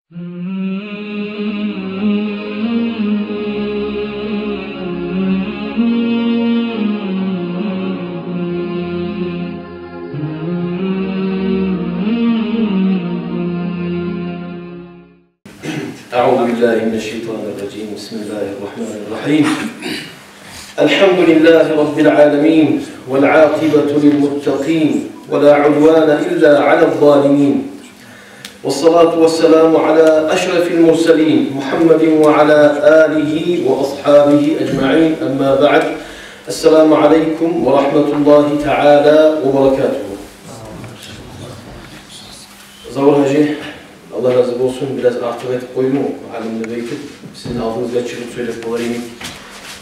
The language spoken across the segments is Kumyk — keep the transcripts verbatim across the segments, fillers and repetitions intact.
أعوذ بالله من الشيطان الرجيم. بسم الله الرحمن الرحيم. الحمد لله رب العالمين، والعاقبة للمتقين، ولا عدوان إلا على الظالمين، والصلاة والسلام على أشرف المرسلين محمد وعلى آله وأصحابه أجمعين. أما بعد، السلام عليكم ورحمة الله تعالى وبركاته. Завур гьажи, Аллагь рази болсун, бираз артыкъ этип къойдум, алим деп айтып, сизин алдыгъызгъа чыгъып сёйлеп болар йимик.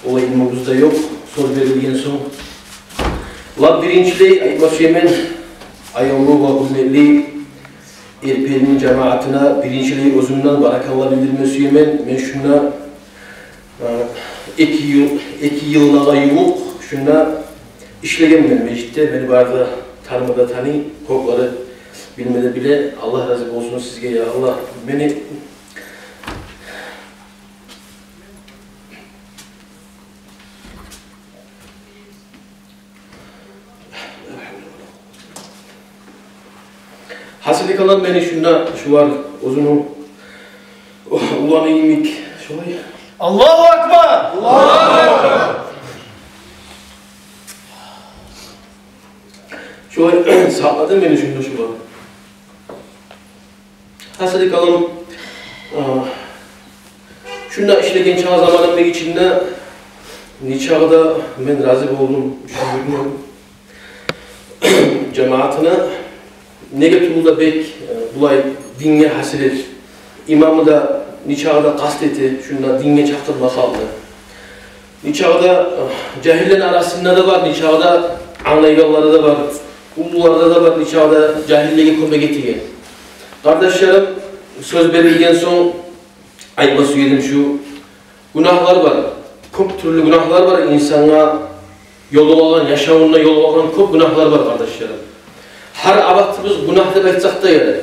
Олай илмубуз да ёкъ, сёз берилген сонг. Лап биринчилей айтма сюемен, аявлу ва гьюрметли Эрпелини жамаатына биринчилей оьзюмден баракалла билдирме сюемен. Мен шунда Э, эки йыл, эки йыллагъа ювукъ шунда ишлегенмен межитде. Мени бары да таныма да таный, кёплери билме де биле. Аллагь рази болсун сизге, я Аллагь. Мени Гьасили калам, мени шунда шулар оьзюню уланы йимик шулай. Аллагьу акбар! Аллагьу акбар! Шулай сакълады мени шунда шулар. Гьасили калам, а, шунда ишлеген чакъы заманымны ичинде нечакъы да мен рази болдум, шюкюр, жамаатына. Неге тюгюл де бек, э, булай динге гьасирет. Имамы да нечакъы да къаст эте шунда динге чакъырма халкъны. Нечакъы да, э, жагьиллени арасында да бар, нечакъы да англайгъанлары да бар, уллулары да бар, нечакъы да жагьиллеге кёмек этеген. Къардашларым, сёз берилген сонг айтма сюедим, шу гюнагьлар бар. Кёп тюрлю гюнагьлар бар, инсангъа ёлугъагъан, яшавунда ёлугъагъан кёп гюнагьлар бар, къардашларым. Гьар абатыбыз гюнагь деп айтсакъ да ярай.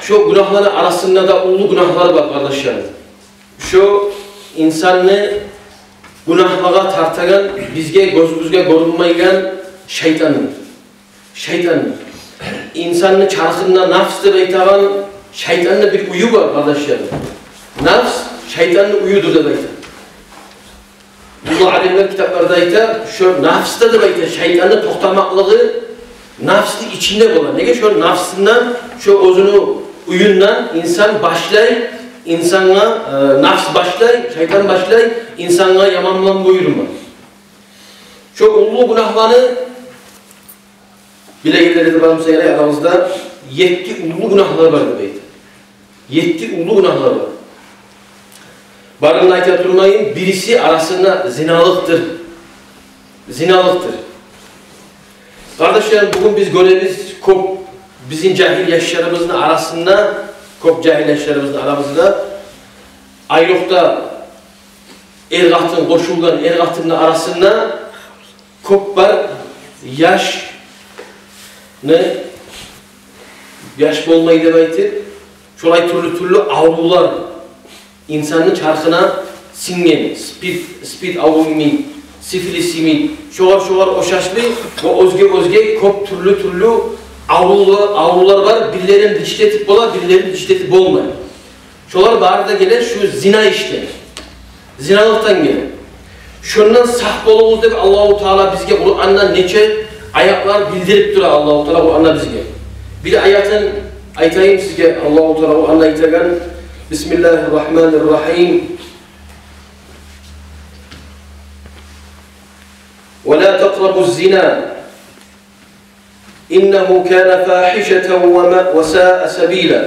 Шо гюнагьланы арасында да уллу гюнагьлар бар, къардашларым. Шо инсанны гюнагьлагъа тартагъан, бизге, гёзюбюзге гёрюнмейген шайтанны. Шайтанны. Инсанны чархында нафс деп айтагъан шайтанны бир уьюр бар, къардашларым. Нафс шайтанны уьюрдюр деп айта. Бу алимлер китапларда айта, шо нафсда деп айта, шайтанны токътамакълыгъы нафсны ичинде бола. Неге? Шо нафсындан, шо оьзюню уьюнден инсан башлай, инсангъа, э, нафс башлай, шайтан башлай инсангъа яманлыкъ буюрма. Шо уллу гюнагьланы билегенлер де бар буса ярай арабызда, етти уллу гюнагьлар бар деп айта. Етти уллу гюнагьлар бар. Барын айта турмайым, бириси арасында зиналыкъдыр. Зиналыкъдыр. Къардашларым, бугюн биз гёребиз, кёп бизин жагьил яшларыбызны арасында, кёп жагьил яшларыбызны арабызда, айрокъда эр-къатын, къошулгъан эр-къатынны арасында кёп бар яшны, яш болмай деп айтып, шолай тюрлю-тюрлю аврувлар инсанны чархына синген, спид, спид аврув йимик, сифилис йимик, шогъар-шогъар ошашлы ва оьзге-оьзге кёп тюрлю-тюрлю аврувлар, аврувлар бар. Бирлерин дичит этип бола, бирлерин дичит этип болмай. Шолар бары да геле шу зина ишден, зиналыкъдан геле. Шондан сакъ болугъуз деп Аллагьу Таала бизге Къуранда нече аятлар билдирип тура Аллагьу Таала Къуранда бизге. Бир аятын айтайым сизге, Аллагьу Таала Къуранда айтагъан: بسم الله الرحمن الرحيم. ولا تقربوا الزنا إنه كان فاحشة وما-، وساء سبيلا.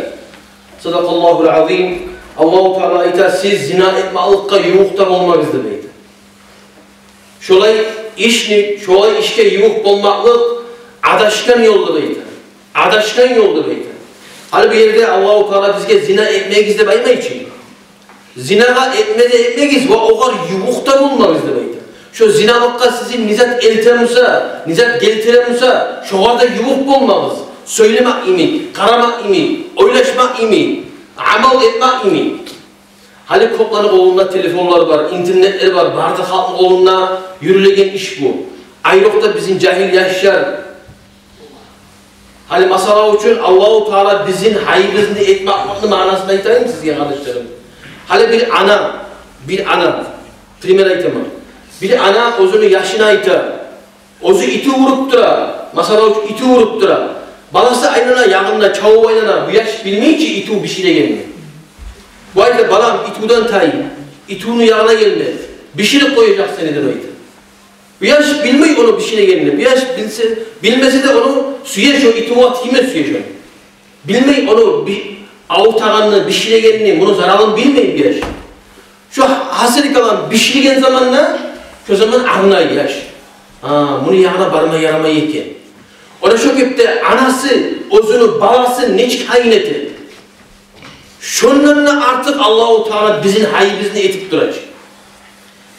صدق الله العظيم. Аллагьу Таала айта: «Сиз зина этмакълыкъгъа ювукъ да болмагъыз», — деп айта. Шолай ишни, шолай ишге ювукъ болмакълыкъ адашгъан ёл деп айта. Адашгъан ёл деп айта. Гьали бу ерде Аллагьу Таала бизге зина этмегиз деп айтмай чы. Зинагъа этме де этмегиз ва огъар ювукъ да болмагъыз деп айта. Шо зиналыкъгъа сизин не зат элте буса, не зат гелтире буса, шогъар да ювукъ болмагъыз. Сёйлемек йимик, къарамакъ йимик, ойлашмакъ йимик, амал этмек йимик. Гьали кёплени къолунда телефонлар бар, интернетлер бар, бары да халкъны къолунда юрюлеген иш бу. Айрокъда бизин жагьил яшлар. Гьали масала учун, Аллагьу Таала бизин гьайыбызны этмекни маънасын айтайым сизге, къардашларым. Гьали бир ана, бир ана, пример айтаман. Бир ана оьзюню яшына айта, оьзю итив уруп тура, масала учун, итив уруп тура. Баласы айлана ягъында, чавуп айлана, бу яш билмей чи итив биширегенни. Бу айта: «Балам, итивден тай, итивню ягъына гелме, биширип къояжакъ сени», — деп айта. Бу яш билмей ону биширегенни. Бу яш билсе, билмесе де, ону сюе, шо итивге тийме сюе шону. Билмей ону би-, авуртагъанны, биширегенни, муну заралын билмей бу яш. Шо гьасили калам биширген заманда, шо заман англай яш: «А, муну ягъына барма ярамай экен». Ону шо кепде анасы оьзюню баласын нечик гьайын эте, шондан да артыкъ Аллагьу Таала бизин гьайыбызны этип тура чы.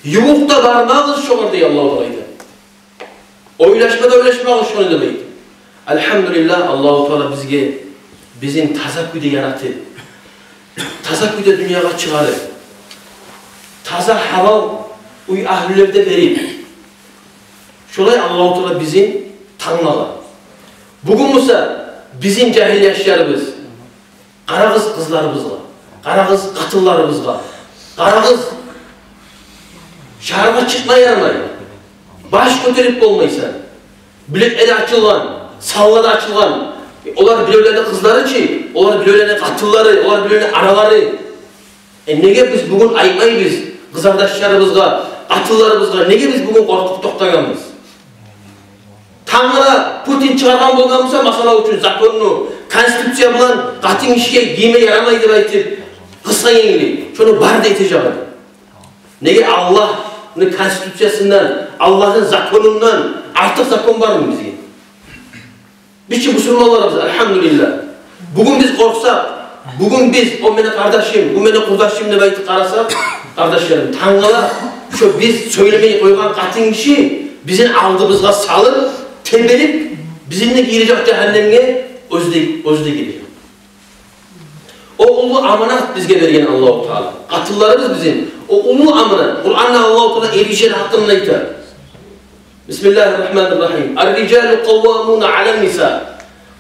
Ювукъда бармагъыз шогъар, дей Аллагьу Таала, айта. Ойлашма да ойлашмагъыз шону, деп айта. Альгьамдулиллагь, Аллагьу Таала бизге, бизин таза кюйде яратып, таза кюйде дюньягъа чыгъарып, таза гьалал уьй агьлюлер де берип, шолай Аллагьу Таала бизин танглагъан. Бугюн буса бизин жагьил яшларыбыз, къарагъыз къызларыбызгъа, къарагъыз къатынларыбызгъа, къарагъыз, шагьаргъа чыкъма ярамай, баш гётерип болмайсан. Билеклери ачылгъан, санлары ачылгъан. Олар биревлени къызлары чы, олар биревлени къатынлары, олар биревлени аналары. Э, неге биз бугюн айтмайбыз къызардашларыбызгъа, къатынларыбызгъа, неге биз бугюн къоркъуп токътагъанбыз? Тангала Путин чыгъаргъан болгъан буса, масала учун, законну, конституция булан къатын гишиге гийме ярамай деп айтып, къысгъа енгли, шону бары да этежек эди. Неге Аллагьны конституциясындан, Аллагьны законундан артыкъ закон бармы бизге? Биз чи бусурманларбыз, альгьамдулиллагь. Бугюн биз къоркъсакъ, бугюн биз, о мени къардашым, бу мени къурдашым деп айтып къарасакъ, къардашларым, тангала шо биз сёйлемей къойгъан къатын гиши бизин алдыбызгъа салып, теберип, бизин де гийирежек жагьаннемге, оьзю де, оьзю де гирежек. О уллу аманат бизге берген Аллагьу Таала. Къатынларыбыз бизин о уллу аманат. Къуранда Аллагьу Таала эргишилер гьакъында айта. Бисмиллагьир рагьманир рагьим. Ар-ражалу къаввамуна алан-ниса.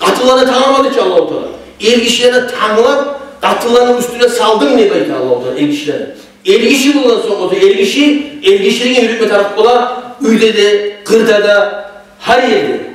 Къатынланы тангламады чы Аллагьу Таала. Эргишилени танглап, къатынланы уьстюне салдым деп айта Аллагьу Таала эргишилени. Эргиши болгъан сонг, оьзю эргиши, эргишилигин юрютме тарыкъ бола уьйде де, къырда да, гьар ерде.